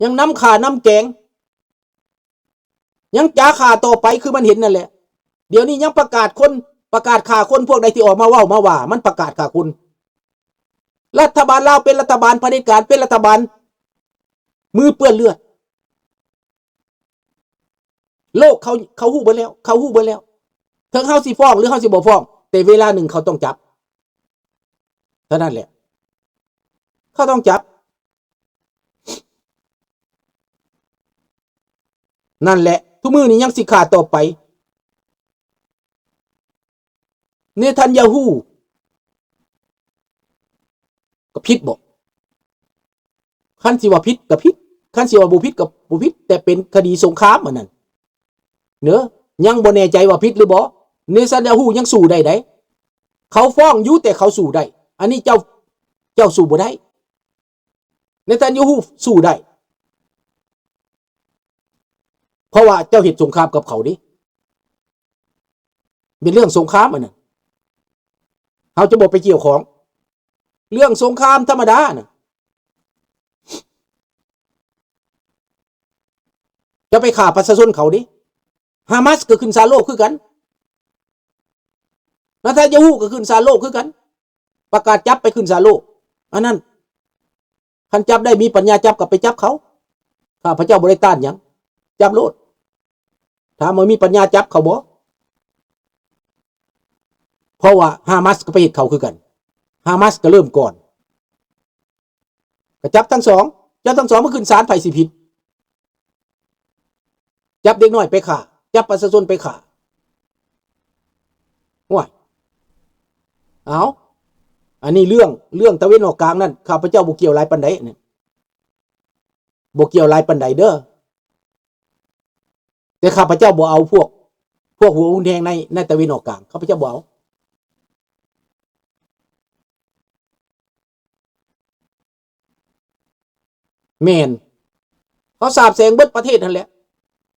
ຍັງນຳຂ້ານຳແກງ ຍັງຈະຂ້າຕໍ່ໄປ ຄືມັນເຫັນນັ້ນແຫຼະ. ດຽວນີ້ຍັງປະກາດຄົນ ປະກາດຂ້າຄົນພວກໃດທີ່ອອກມາເວົ້າມາວ່າ ມັນປະກາດຂ້າຄົນ. ລັດຖະບານລາວເປັນລັດຖະບານຜະເດັດການ ເປັນລັດຖະບານມືເປື້ອນເລືອດ. ໂລກເຂົາ ເຂົາຮູ້ເບິດແລ້ວ ເຂົາຮູ້ເບິດແລ້ວ. ເຖິງເຮົາຊິຟ້ອງ ຫຼື ເຮົາຊິບໍ່ຟ້ອງ ແຕ່ເວລາໜຶ່ງເຂົາຕ້ອງຈັບ ເທົ່ານັ້ນແຫຼະ ເຂົາຕ້ອງຈັບ. ນັ້ນແຫຼະ ທຸກມື້ນີ້ຍັງຊິຂ້າຕໍ່ໄປ. ເນທັນຢາຮູ້ກໍຜິດບໍ? ຄັນຊິວ່າຜິດກໍຜິດ ຄັນຊິວ່າບໍ່ຜິດກໍບໍ່ຜິດ ແຕ່ເປັນຄະດີສົງຄາມອັນນັ້ນເນາະ. ຍັງບໍ່ແນ່ໃຈວ່າຜິດຫຼືບໍ່. ເນທັນຢາຮູ້ຍັງສູ້ໄດ້ໃດ໋ ເຂົາຟ້ອງຢູ່ ແຕ່ເຂົາສູ້ໄດ້. ອັນນີ້ເຈົ້າ ເຈົ້າສູ້ບໍ່ໄດ້. ເນທັນຢາຮູ້ສູ້ໄດ້ ເພາະວ່າເຈົ້າເຮັດສົງຄາມກັບເຂົາເດ້ ເປັນເລື່ອງສົງຄາມອັນນັ້ນ ເຮົາຈະບໍ່ໄປກ່ຽວຂ້ອງ ເລື່ອງສົງຄາມທຳມະດານະ ຈະໄປຂ້າປະຊາຊົນເຂົາເດ້. ຮາມາສກໍຂຶ້ນສານໂລກຄືກັນ ເນທັນຢາຮູ້ກໍຂຶ້ນສານໂລກຄືກັນ ປະກາດຈັບໄປຂຶ້ນສານໂລກ. ອັນນັ້ນ ຄັນຈັບໄດ້ ມີປັນຍາຈັບກໍໄປຈັບເຂົາ ຂ້າພະເຈົ້າບໍ່ໄດ້ຕ້ານຫຍັງ ຈັບໂລດ. ຖາມວ່າມີປັນຍາຈັບເຂົາບໍ່? ເພາະວ່າຮາມາສກໍໄປເຮັດເຂົາຄືກັນ ຮາມາສກໍເລີ່ມກ່ອນ. ກໍຈັບທັງສອງ ຈັບທັງສອງ ມາຂຶ້ນສານ ໃຜຊິຜິດ? ຈັບເດັກນ້ອຍໄປຂ້າ ຈັບປະຊາຊົນໄປຂ້າ. ໂອ້ຍ ເອົາ ອັນນີ້ເລື່ອງ ເລື່ອງຕາເວັນອອກກາງນັ້ນ ຂ້າພະເຈົ້າບໍ່ກ່ຽວຫຼາຍປານໃດ ອັນນີ້ບໍ່ກ່ຽວຫຼາຍປານໃດເດີ້. ແຕ່ຂ້າພະເຈົ້າບໍ່ເອົາພວກ ພວກຫົວຮຸນແຮງໃນ ໃນຕາເວັນອອກກາງ ຂ້າພະເຈົ້າບໍ່ເອົາ. ແມ່ນ ເຂົາສາບແຊ່ງເບິດປະເທດຫັ້ນແຫຼະ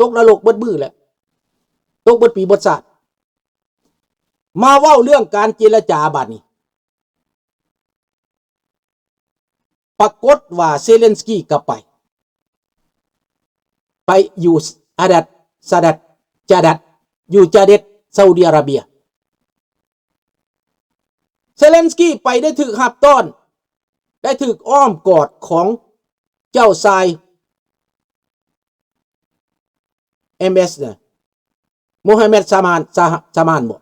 ຕົກນະລົກເບິດມື້ແຫຼະ ຕົກເບິດປີເບິດຊາດ. ມາເວົ້າເລື່ອງການເຈລະຈາບາດນີ້ ປາກົດວ່າເຊເລັນສກີກໍໄປ ໄປຢູ່ອາດັດ ສະດັດ ຈາດັດ ຢູ່ຈາເດັດ ຊາອຸດີອາຣາເບຍ. ເຊເລັນສກີໄປໄດ້ຖືກຮັບຕ້ອນ ໄດ້ຖືກອ້ອມກອດຂອງເຈົ້າຊາຍ ເອັມເອສ ນະ ໂມຮາເມັດ ຊາມານ ຊາ ຊາມານບໍ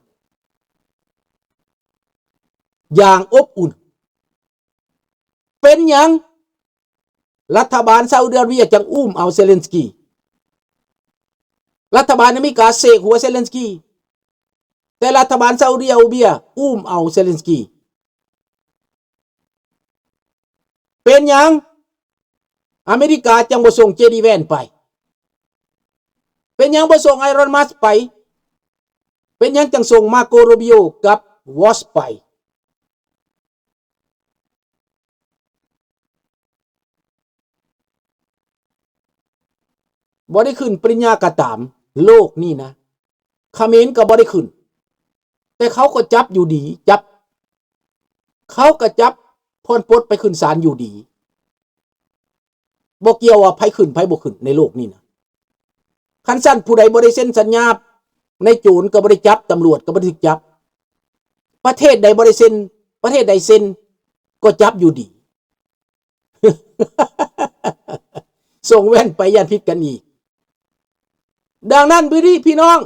ຢ່າງອົບອຸ່ນ. ເປັນຫຍັງລັດຖະບານຊາອຸດີອາຣາເບຍຈັ່ງອຸ້ມເອົາເຊເລັນສກີ? ລັດຖະບານອາເມລິກາເສກຫົວເຊເລັນສກີ ແຕ່ລັດຖະບານຊາອຸດີອາຣາເບຍອຸ້ມເອົາເຊເລັນສກີ. ເປັນຫຍັງອາເມລິກາຈັ່ງບໍ່ສົ່ງເຈດີແວນໄປ? ເປັນຫຍັງບໍ່ສົ່ງໄອລອນມັສໄປ? ເປັນຫຍັງຈັ່ງສົ່ງມາໂກ ຣູບີໂອ ກັບວອສໄປ? ບໍ່ໄດ້ຂຶ້ນປະລິນຍາກໍຕາມ ໂລກນີ້ນະ ຂະເໝນກໍບໍ່ໄດ້ຂຶ້ນ ແຕ່ເຂົາກໍຈັບຢູ່ດີ ຈັບ ເຂົາກໍຈັບພອນປົດໄປຂຶ້ນສານຢູ່ດີ ບໍ່ກ່ຽວວ່າໃຜຂຶ້ນໃຜບໍ່ຂຶ້ນໃນໂລກນີ້ນະ. ຄັນຊັ້ນຜູ້ໃດບໍ່ໄດ້ເຊັນສັນຍາ ນາຍໂຈນກໍບໍ່ໄດ້ຈັບ ຕຳຫຼວດກໍບໍ່ໄດ້ຖືກຈັບ. ປະເທດໃດບໍ່ໄດ້ເຊັນ ປະເທດໃດເຊັນກໍຈັບຢູ່ດີ. ສົ່ງແວ່ນໄປຢ້ານຜິດກັນອີກ. ດັ່ງນັ້ນ ມື້ນີ້ພີ່ນ້ອງ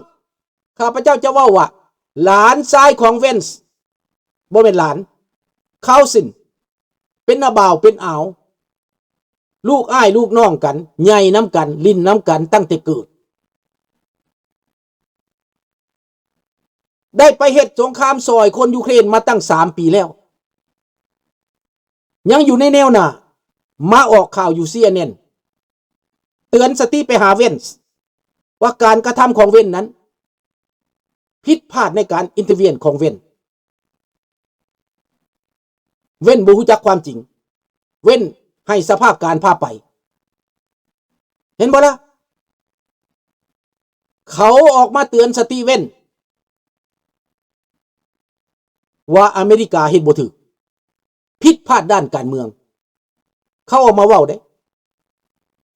ຂ້າພະເຈົ້າຈະເວົ້າວ່າ ຫຼານຊາຍຂອງແວ່ນ ບໍ່ແມ່ນຫຼານ ຄາວຊິນ ເປັນນ້າບ່າວເປັນອາວ ລູກອ້າຍລູກນ້ອງກັນ ໃຫຍ່ນຳກັນ ຫຼິ້ນນຳກັນຕັ້ງແຕ່ເກີດ. ໄດ້ໄປເຮັດສົງຄາມຊ່ອຍຄົນຢູເຄຣນມາຕັ້ງສາມປີແລ້ວ ຍັງຢູ່ໃນແນວໜ້າ ມາອອກຂ່າວຢູ່ ຊີເອັນເອັນ ເຕືອນສະຕິໄປຫາເວັນ ວ່າການກະທຳຂອງເວັນນັ້ນ ຜິດພາດໃນການອິນເຕີເວັນຂອງເວັນ. ເວັນບໍ່ຮູ້ຈັກຄວາມຈິງ ເວັນໃຫ້ສະພາບການພາໄປ ເຫັນບໍ່ລະ? ເຂົາອອກມາເຕືອນສະຕິເວັນ ວ່າອາເມລິກາເຮັດບໍ່ຖືກ ຜິດພາດດ້ານການເມືອງ ເຂົາອອກມາເວົ້າເດ້.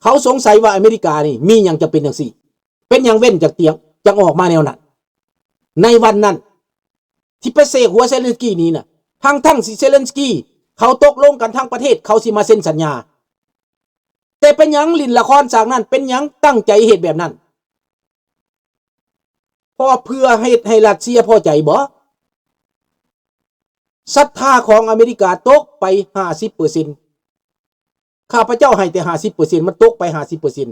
ເຂົາສົງໄສວ່າອາເມລິການີ້ມີຫຍັງຈະເປັນຈັ່ງຊີ້? ເປັນຫຍັງເວັນຈັ່ງຕຽງ ຈັ່ງອອກມາແນວນັ້ນ? ໃນວັນນັ້ນທີ່ໄປເສກຫົວເຊເລັນສກີນີ້ນະ ທັງໆທີ່ເຊເລັນສກີເຂົາຕົກລົງກັນທັງປະເທດ ເຂົາຊິມາເຊັນສັນຍາ ແຕ່ເປັນຫຍັງຫຼິ້ນລະຄອນສາກນັ້ນ? ເປັນຫຍັງຕັ້ງໃຈເຮັດແບບນັ້ນ? ເພາະເພື່ອເຮັດໃຫ້ຣັດເຊຍພໍໃຈບໍ? ສັດທາຂອງອາເມລິກາຕົກໄປຫ້າສິບເປີເຊັນ. ຂ້າພະເຈົ້າໃຫ້ແຕ່ຫ້າສິບເປີເຊັນ ມັນຕົກໄປຫ້າສິບເປີເຊັນ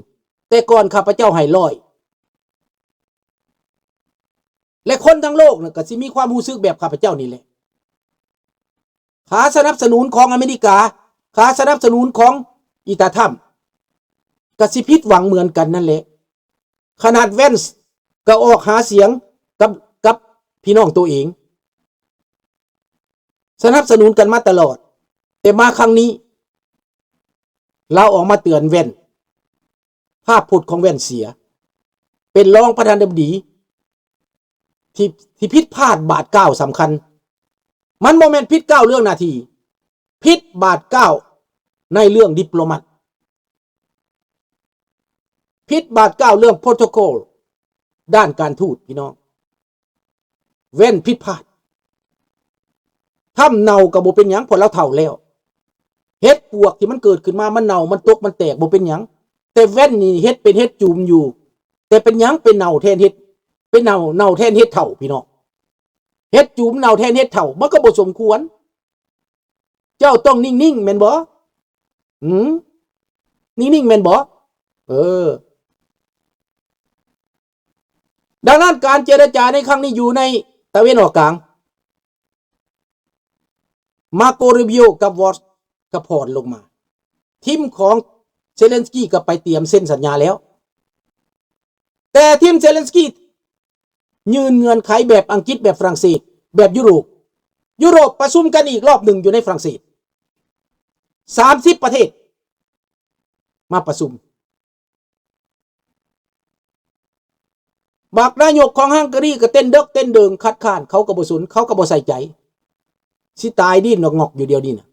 ແຕ່ກ່ອນຂ້າພະເຈົ້າໃຫ້ຮ້ອຍ ແລະ ຄົນທັງໂລກນະກໍຊິມີຄວາມຮູ້ສຶກແບບຂ້າພະເຈົ້ານີ້ແຫຼະ. ຂາສະໜັບສະໜູນຂອງອາເມລິກາ, ຂາສະໜັບສະໜູນຂອງອີຕາທຳ ກໍຊິຜິດຫວັງເໝືອນກັນນັ້ນແຫຼະ. ຂະໜາດແວນສ໌ກໍອອກຫາສຽງກັບ, ກັບພີ່ນ້ອງໂຕເອງ. ສະໜັບສະໜູນກັນມາຕະຫຼອດ, ແຕ່ມາຄັ້ງນີ້ ລາວອອກມາເຕືອນແວ່ນ, ພາບພົດຂອງແວ່ນເສຍ, ເປັນລອງປະທານາທິບໍດີທີ່, ທີ່ຜິດພາດບາດກ້າວສຳຄັນ. ມັນບໍ່ແມ່ນຜິດກ້າວເລື່ອງໜ້າທີ່, ຜິດບາດກ້າວໃນເລື່ອງດິບໂລມັດ, ຜິດບາດກ້າວເລື່ອງໂປຣໂຕໂຄລດ້ານການທູດ, ພີ່ນ້ອງ. ແວ່ນຜິດພາດ. ທຳເນົ່າກໍບໍ່ເປັນຫຍັງ ເພາະລາວເຖົ້າແລ້ວ. ເຫັດປວກທີ່ມັນເກີດຂຶ້ນມາ ມັນເນົ່າ ມັນຕົກ ມັນແຕກ ບໍ່ເປັນຫຍັງ. ແຕ່ແວ່ນນີ້ເຮັດເປັນເຫັດຈູມຢູ່, ແຕ່ເປັນຫຍັງໄປເນົ່າແທນເຫັດ, ໄປເນົ່າ, ເນົ່າແທນເຫັດເຖົ້າ ພີ່ນ້ອງ. ເຫັດຈູມເນົ່າແທນເຫັດເຖົ້າ ມັນກໍບໍ່ສົມຄວນ. ເຈົ້າຕ້ອງນິ່ງໆ ແມ່ນບໍ່? ຫືມ? ນິ່ງໆ ແມ່ນບໍ່? ເອີ. ດັ່ງນັ້ນ ການເຈລະຈາໃນຄັ້ງນີ້ຢູ່ໃນຕາເວັນອອກກາງ, ມາໂກ ຣູບິໂອ ກັບ ວອດ ກໍຜ່ອນລົງມາ. ທີມຂອງເຊເລັນສກີກໍໄປຕຽມເຊັນສັນຍາແລ້ວ, ແຕ່ທີມເຊເລັນສກີຍື່ນເງື່ອນໄຂແບບອັງກິດ, ແບບຝຣັ່ງເສດ, ແບບຢູໂຣບ. ຢູໂຣບປະຊຸມກັນອີກລອບໜຶ່ງຢູ່ໃນຝຣັ່ງເສດ, ສາມສິບປະເທດມາປະຊຸມ. ບັກນາຍົກຂອງຮັງກາຣີກໍເຕັ້ນເດິກເຕັ້ນເດີງຄັດຄ້ານ, ເຂົາກໍບໍ່ສົນ, ເຂົາກໍບໍ່ໃສ່ໃຈ, ຊິຕາຍດີ້ນງອກໆຢູ່ດຽວນີ້ນະ.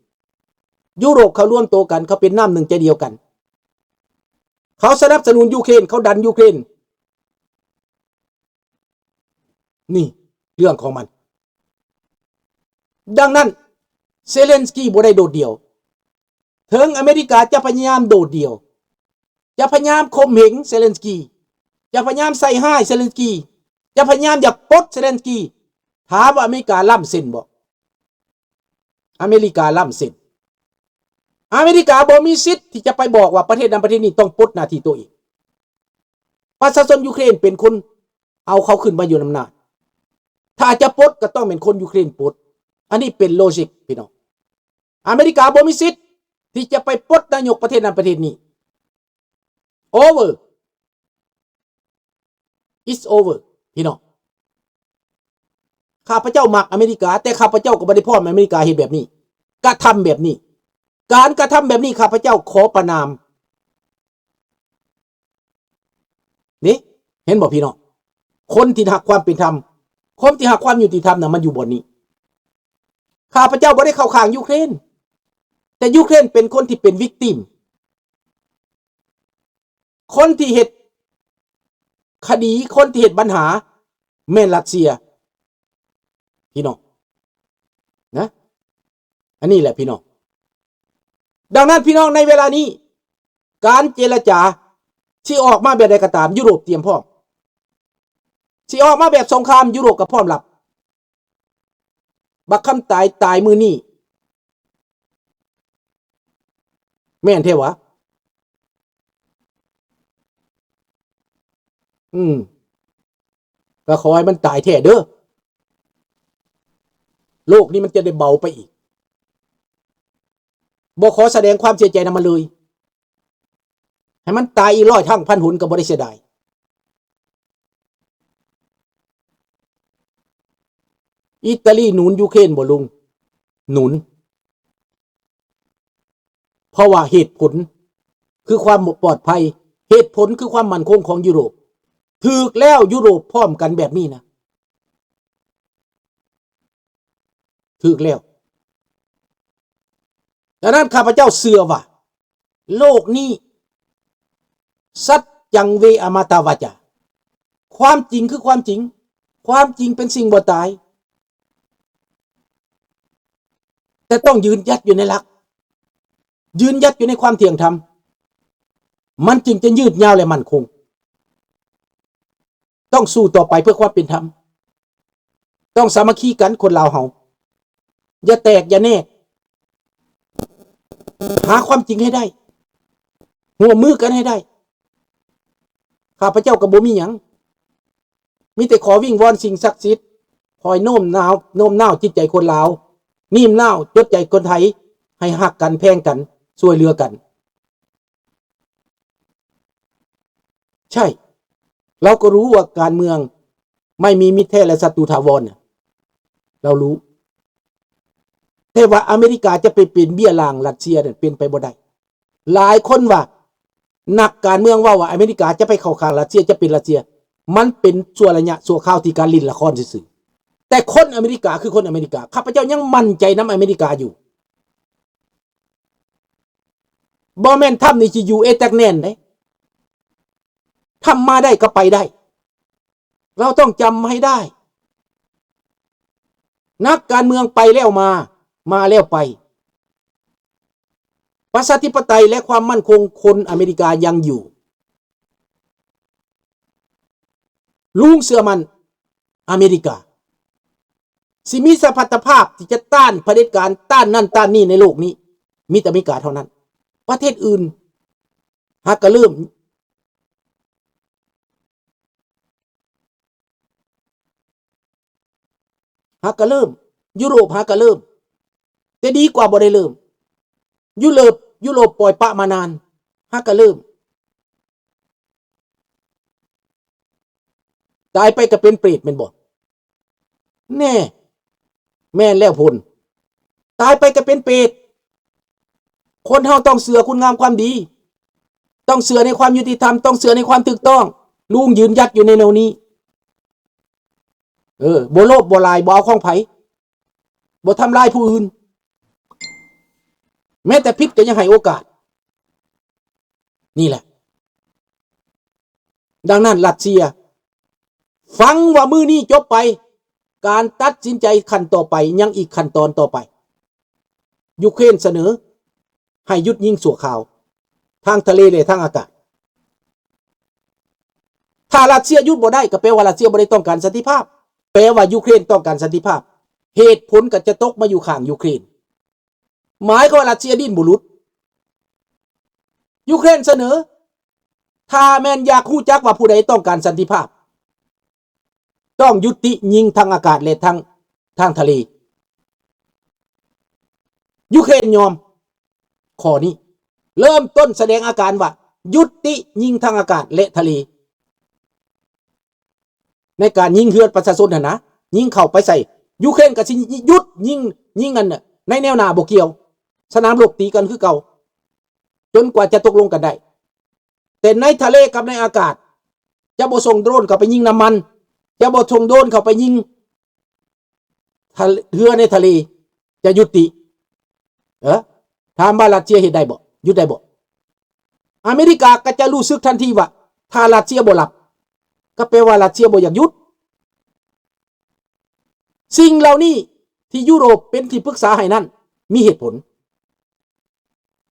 ຢູໂຣບເຂົາລວມໂຕກັນ, ເຂົາເປັນນ້ຳໜຶ່ງໃຈດຽວກັນ, ເຂົາສະໜັບສະໜູນຢູເຄຣນ, ເຂົາດັນຢູເຄຣນ. ນີ້ເລື່ອງຂອງມັນ. ດັ່ງນັ້ນ ເຊເລັນສກີບໍ່ໄດ້ໂດດດ່ຽວ. ເຖິງອາເມລິກາຈະພະຍາຍາມໂດດດ່ຽວ, ຈະພະຍາຍາມຂົ່ມເຫງເຊເລັນສກີ, ຈະພະຍາຍາມໃສ່ຮ້າຍເຊເລັນສກີ, ຈະພະຍາຍາມຢາກປົດເຊເລັນສກີ, ຖາມວ່າອາເມລິກາລ້ຳເສັ້ນບໍ່? ອາເມລິກາລ້ຳເສັ້ນ. ອາເມລິກາບໍ່ມີສິດທີ່ຈະໄປບອກວ່າປະເທດນັ້ນປະເທດນີ້ຕ້ອງປົດໜ້າທີ່ໂຕເອງ. ປະຊາຊົນຢູເຄຣນເປັນຄົນເອົາເຂົາຂຶ້ນມາຢູ່ອຳນາດ. ຖ້າຈະປົດກໍຕ້ອງເປັນຄົນຢູເຄຣນປົດ. ອັນນີ້ເປັນໂລຈິກ ພີ່ນ້ອງ. ອາເມລິກາບໍ່ມີສິດທີ່ຈະໄປປົດນາຍົກປະເທດນັ້ນປະເທດນີ້. Over. It's over ພີ່ນ້ອງ. ຂ້າພະເຈົ້າມັກອາເມລິກາ, ແຕ່ຂ້າພະເຈົ້າກໍບໍ່ໄດ້ພ້ອມໃຫ້ອາເມລິກາເຮັດແບບນີ້, ກະທຳແບບນີ້. ການກະທຳແບບນີ້ ຂ້າພະເຈົ້າຂໍປະນາມ. ນີ້ ເຫັນບໍ່ພີ່ນ້ອງ? ຄົນທີ່ຮັກຄວາມເປັນທຳ, ຄົນທີ່ຮັກຄວາມຍຸຕິທຳນະ ມັນຢູ່ບ່ອນນີ້. ຂ້າພະເຈົ້າບໍ່ໄດ້ເຂົ້າຂ້າງຢູເຄຣນ, ແຕ່ຢູເຄຣນເປັນຄົນທີ່ເປັນວິກຕິມ. ຄົນທີ່ເຮັດຄະດີ, ຄົນທີ່ເຮັດບັນຫາແມ່ນຣັດເຊຍ ພີ່ນ້ອງນະ. ອັນນີ້ແຫຼະພີ່ນ້ອງ. ດັ່ງນັ້ນພີ່ນ້ອງ, ໃນເວລານີ້ ການເຈລະຈາຊິອອກມາແບບໃດກໍຕາມ, ຢູໂຣບຕຽມພ້ອມ. ຊິອອກມາແບບສົງຄາມ, ຢູໂຣບກໍພ້ອມຮັບ. ບັກຄຳຕາຍຕາຍມື້ນີ້ ແມ່ນແທ້ຫວາ? ອືມ ກໍຂໍໃຫ້ມັນຕາຍແທ້ເດີ້. ໂລກນີ້ມັນຈະໄດ້ເບົາໄປອີກ. ບໍ່ຂໍສະແດງຄວາມເສຍໃຈນຳມັນເລີຍ. ໃຫ້ມັນຕາຍອີກຮ້ອຍຄັ້ງພັນຫົນກໍບໍ່ໄດ້ເສຍດາຍ. ອີຕາລີໜູນຢູເຄຣນບໍ່ລຸງ? ໜູນ. ເພາະວ່າເຫດຜົນຄືຄວາມປອດໄພ, ເຫດຜົນຄືຄວາມໝັ້ນຄົງຂອງຢູໂຣບ. ຖືກແລ້ວ, ຢູໂຣບພ້ອມກັນແບບນີ້ນະ. ຖືກແລ້ວ. ດັ່ງນັ້ນ ຂ້າພະເຈົ້າເຊື່ອວ່າ ໂລກນີ້ ສັດຈັງເວອະມະຕາວາຈາ ຄວາມຈິງຄືຄວາມຈິງ ຄວາມຈິງເປັນສິ່ງບໍ່ຕາຍ ແຕ່ຕ້ອງຢືນຢັດຢູ່ໃນຫຼັກ ຢືນຢັດຢູ່ໃນຄວາມທ່ຽງທຳ ມັນຈຶ່ງຈະຍືດຍາວ ແລະ ໝັ້ນຄົງ. ຕ້ອງສູ້ຕໍ່ໄປເພື່ອຄວາມເປັນທຳ. ຕ້ອງສາມັກຄີກັນຄົນລາວເຮົາ. ຢ່າແຕກຢ່າແນກ. ຫາຄວາມຈິງໃຫ້ໄດ້. ຮ່ວມມືກັນໃຫ້ໄດ້. ຂ້າພະເຈົ້າກໍບໍ່ມີຫຍັງ. ມີແຕ່ຂໍວິງວອນສິ່ງສັກສິດ ຄອຍໂນ້ມນ້າວ ໂນ້ມນ້າວຈິດໃຈຄົນລາວ, ໂນ້ມນ້າວຈິດໃຈຄົນໄທ ໃຫ້ຮັກກັນ, ແພງກັນ, ຊ່ວຍເຫຼືອກັນ. ໃຊ່ ເຮົາກໍຮູ້ວ່າການເມືອງໄມ່ມີມິດແທ້ ແລະ ສັດຕູຖາວອນນະ ເຮົາຮູ້. ແຕ່ວ່າອາເມລິກາຈະໄປເປັນເບ້ຍຫຼັງຣັດເຊຍນັ້ນ ເປັນໄປບໍ່ໄດ້. ຫຼາຍຄົນວ່າ ນັກການເມືອງເວົ້າວ່າອາເມລິກາຈະໄປເຂົ້າຂ້າງຣັດເຊຍ, ຈະເປັນຣັດເຊຍ. ມັນເປັນຊົ່ວໄລຍະຊົ່ວຄາວທີ່ການຫຼິ້ນລະຄອນຊື່ໆ. ແຕ່ຄົນອາເມລິກາຄືຄົນອາເມລິກາ. ຂ້າພະເຈົ້າຍັງໝັ້ນໃຈນຳອາເມລິກາຢູ່. ບໍ່ແມ່ນທຳນີ້ຊິຢູ່ເອຕັກແໜ້ນເດ້. ທຳມາໄດ້ກໍໄປໄດ້. ເຮົາຕ້ອງຈຳໃຫ້ໄດ້. ນັກການເມືອງໄປແລ້ວມາ, ມາແລ້ວໄປ. ປະຊາທິປະໄຕ ແລະ ຄວາມໝັ້ນຄົງຄົນອາເມລິກາຍັງຢູ່. ລຸງເຊື່ອໝັ້ນອາເມລິກາຊິມີສະມັດຕະພາບທີ່ຈະຕ້ານຜະເດັດການ, ຕ້ານນັ້ນຕ້ານນີ້ໃນໂລກນີ້ ມີແຕ່ອາເມລິກາເທົ່ານັ້ນ. ປະເທດອື່ນຫາກະເລີ່ມ ຫາກະເລີ່ມ, ຢູໂຣບຫາກະເລີ່ມ, ແຕ່ດີກວ່າບໍ່ໄດ້ເລີ່ມ. ຢູໂຣບ, ຢູໂຣບປ່ອຍປະມານານ, ຫາກະເລີ່ມ. ຕາຍໄປກະເປັນເປດແມ່ນບໍ່? ແນ່ ແມ່ນແລ້ວພຸ້ນ. ຕາຍໄປກະເປັນເປດ. ຄົນເຮົາຕ້ອງເຊື່ອຄຸນງາມຄວາມດີ, ຕ້ອງເຊື່ອໃນຄວາມຍຸຕິທຳ, ຕ້ອງເຊື່ອໃນຄວາມຖືກຕ້ອງ. ລຸງຢືນຢັດຢູ່ໃນແນວນີ້. ເອີ ບໍ່ໂລບ ບໍ່ຫຼາຍ ບໍ່ເອົາຂອງໃຜ, ບໍ່ທຳລາຍຜູ້ອື່ນ, ແມ້ແຕ່ຜິດກໍຍັງໃຫ້ໂອກາດ. ນີ້ແຫຼະ. ດັ່ງນັ້ນ ຣັດເຊຍ ຟັງວ່າມື້ນີ້ຈົບໄປ, ການຕັດສິນໃຈຂັ້ນຕໍ່ໄປ ຍັງອີກຂັ້ນຕອນຕໍ່ໄປ. ຢູເຄຣນສະເໜີໃຫ້ຢຸດຍິງຊົ່ວຄາວ ທາງທະເລ ແລະ ທາງອາກາດ. ຖ້າຣັດເຊຍຢຸດບໍ່ໄດ້ ກໍແປວ່າຣັດເຊຍບໍ່ໄດ້ຕ້ອງການສັນຕິພາບ, ແປວ່າຢູເຄຣນຕ້ອງການສັນຕິພາບ. ເຫດຜົນກໍຈະຕົກມາຢູ່ຂ້າງຢູເຄຣນ. ໝາຍຄວາມວ່າຣັດເຊຍດີ້ນບໍ່ຫຼຸດ. ຢູເຄຣນສະເໜີ, ຖ້າແມ່ນຢາກຮູ້ຈັກວ່າຜູ້ໃດຕ້ອງການສັນຕິພາບ, ຕ້ອງຍຸຕິຍິງທາງອາກາດ ແລະ ທາງ, ທາງທະເລ. ຢູເຄຣນຍອມຂໍ້ນີ້, ເລີ່ມຕົ້ນສະແດງອາການວ່າ ຍຸຕິຍິງທາງອາກາດ ແລະ ທະເລ. ໃນການຍິງເຮືອນປະຊາຊົນຫັ້ນນະ, ຍິງເຂົ້າໄປໃສ່. ຢູເຄຣນກໍຊິຢຸດຍິງ, ຍິງອັນໃນແນວໜ້າບໍ່ກ່ຽວ, ສະໜາມລົບຕີກັນຄືເກົ່າ, ຈົນກວ່າຈະຕົກລົງກັນໄດ້. ແຕ່ໃນທະເລກັບໃນອາກາດ ຈະບໍ່ສົ່ງໂດຣນເຂົ້າໄປຍິງນ້ຳມັນ, ຈະບໍ່ສົ່ງໂດຣນເຂົ້າໄປຍິງ ທະເລ, ເຮືອໃນທະເລ ຈະຍຸຕິ. ເອີ ຖາມວ່າຣັດເຊຍເຮັດໄດ້ບໍ່? ຢຸດໄດ້ບໍ່? ອາເມລິກາກໍຈະຮູ້ສຶກທັນທີວ່າ ຖ້າຣັດເຊຍບໍ່ຮັບ ກໍແປວ່າຣັດເຊຍບໍ່ຢາກຢຸດ. ສິ່ງເຫຼົ່ານີ້ທີ່ຢູໂຣບເປັນທີ່ປຶກສາໃຫ້ນັ້ນ ມີເຫດຜົນ.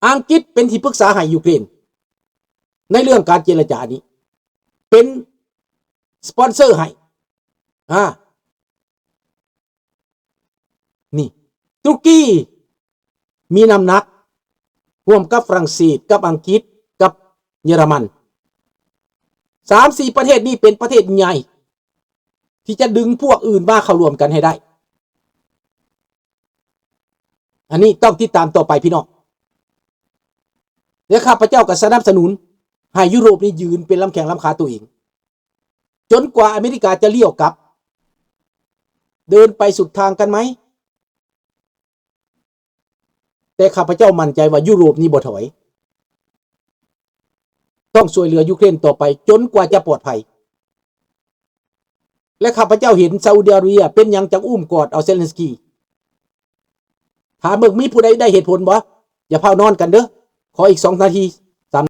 ອັງກິດເປັນທີ່ປຶກສາໃຫ້ຢູເຄຣນ ໃນເລື່ອງການເຈລະຈານີ້ ເປັນສະປອນເຊີໃຫ້. ອາ ນີ້ ຕຸລະກີມີນ້ຳໜັກ ຮ່ວມກັບຝຣັ່ງເສດ ກັບອັງກິດ ກັບເຢຍລະມັນ. ສາມສີ່ປະເທດນີ້ເປັນປະເທດໃຫຍ່ ທີ່ຈະດຶງພວກອື່ນມາເຂົ້າຮ່ວມກັນໃຫ້ໄດ້. ອັນນີ້ຕ້ອງຕິດຕາມຕໍ່ໄປພີ່ນ້ອງ. ແລະ ຂ້າພະເຈົ້າກໍສະໜັບສະໜູນໃຫ້ຢູໂຣບນີ້ຢືນເປັນລຳແຂ້ງລຳຂາຕົວເອງ ຈົນກວ່າອາເມລິກາຈະລ້ຽວກັບ. ເດີນໄປສຸດທາງກັນໄໝ? ແຕ່ຂ້າພະເຈົ້າໝັ້ນໃຈວ່າຢູໂຣບນີ້ບໍ່ຖອຍ, ຕ້ອງຊ່ວຍເຫຼືອຢູເຄຣນຕໍ່ໄປຈົນກວ່າຈະປອດໄພ. ແລະ ຂ້າພະເຈົ້າເຫັນຊາອຸດີອາຣາເບຍເປັນຫຍັງຈັ່ງອຸ້ມກອດເອົາເຊເລັນສກີ. ຖາມເບິ່ງ ມີຜູ້ໃດໄດ້ເຫດຜົນບໍ່? ຢ່າພາວນອນກັນເດີ້, ຂໍອີກສອງນາທີ.